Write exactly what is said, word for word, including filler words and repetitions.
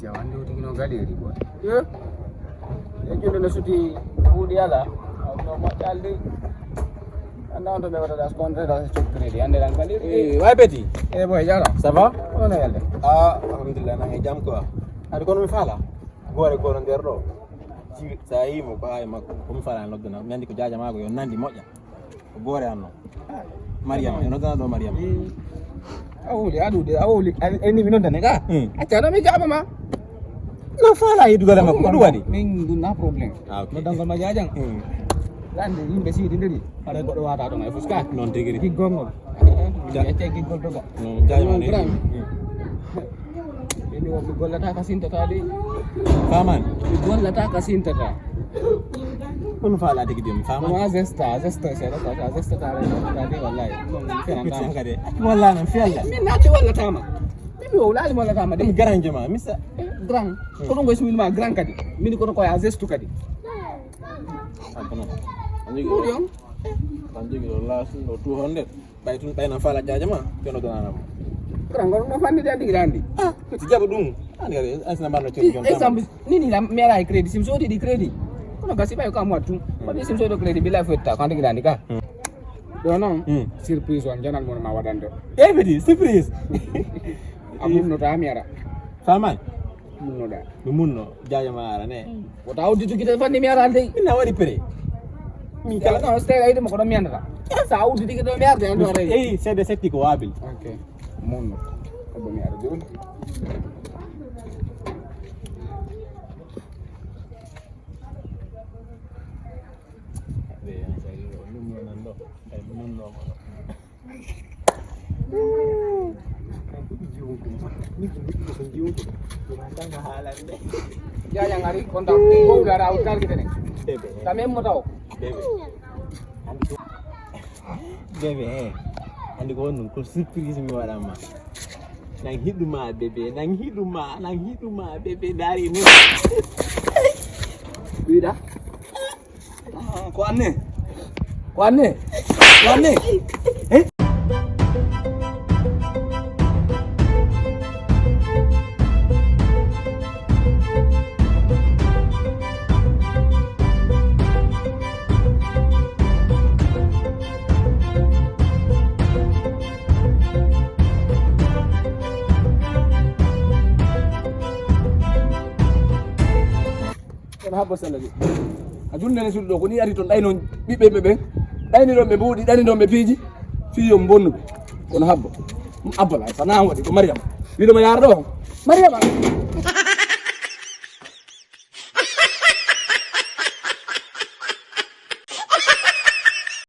Jaw, andi o tigi no gaɗeeri boy. Eh? E juuɗe no suti, ɓuuɗi ala. No moƴƴalde. Anda on to ɓe waɗata compte da code crédit, ande lan gaɗeeri. Eh, way Petit. Eh, boy, jara. Ça va? On a yalde. Ah, alhamdulillah, nange jam quoi. Adi kono mi fala. Gore goro nder ɗo. Ci-, sa yi mo ko ay makko, ko mi fala noddana. Mi andi ko jaaja maako yo nandi moƴƴa. Ko boore an noon. Mariama, e noddana ɗo Mariama. A wowli, a ɗuuɗi, a wowli, a, a eni mi noddane ka? Hmm. Acca ɗo mi jaɓa ma. No faala yiɗugol e makko, ko ɗum waɗi? Min ɗum na problème. Ah, ok. Noddangol ma jaajan. Hmm. Ande yimɓe siidi ndiri, haɗa goɗɗo wata ɗon e fuska. Noon tigi. Giggol ngol. Eh, eh, mi accay giggol doga. Noon, jaajama ne. Grand. Hmm. Ɓe mi won mi gollata ka sintata de. Faman. Mi gollata ka sintata. Kono faala tigi de mi faman. Kono a zesta, a zesta seeɗa quoi, a zesta ta rek ta de wallahi. Non, mi fena ta. Kadi. Walla non fi Allah. Min nati walla tama. Min mi wowlali walla tama de. Ɗum garan jama, misa. Grand. Ko ɗum ko ismil ma grand kadi. Min ko ko a zestu kadi. Akono. Andi ko. Andi ko last no two hundred. Ɓay tun, ɓay nan faala jaaja ma, ɓe no donana mo. Kora ngol no fanni de andi grandi. Ah, ko ti jaɓa ɗum. Andi kadi, an sina mbarno codi jon. Exemple, ni ni la mera e crédit, sim sodi di crédit. Kono gasi ɓay ko am wattu. Hmm. Ko ɓe sim sodi crédit, bila fetta, ko andi grandi ka. Hmm. Ɗo non, hmm, surprise on, janal mon ma waɗande. Eh, ɓe di, surprise. A munno ta mera. Faman. Munnoɗa. Mi munno, jaaja ma ara ne. Wota udditi gite fanni mi ara dey. Min na waɗi prêt. Min kala. Kala no stay ayde mo ko ɗo mi andata. Sa udditi gite mi arde ando rey. Eh, seede setti ko wabil. Ok. Munno. Ko ɗo mi ara joni. Ɓe yan sa ɗum non ɗo. Ay munno. Jaaja ngari konta ko gara o targitene. Bébé. Ka même mo taw. Bébé. Bébé, eh. Andi ko honɗum ko surprise mi waɗan ma. Nan hiɗuma bébé, nan hiɗuma, nan hiɗuma bébé, dari mo. Wiɗa? Ah, ko anne? Ko anne? Ko anne? Eh? Kono habbo sallani. A junde ne suudu ɗo, ko ni ari ton ɗaynon ɓiɓɓe ɓe ɓen. Ɗayni ɗon ɓe mbuuɗi, ɗayni ɗon ɓe piiji. Fii yo bonnuɓe. Kono habbo. Abba la, sana waɗi ko Mariama. Wiɗo ma yaara ɗo. Mariama.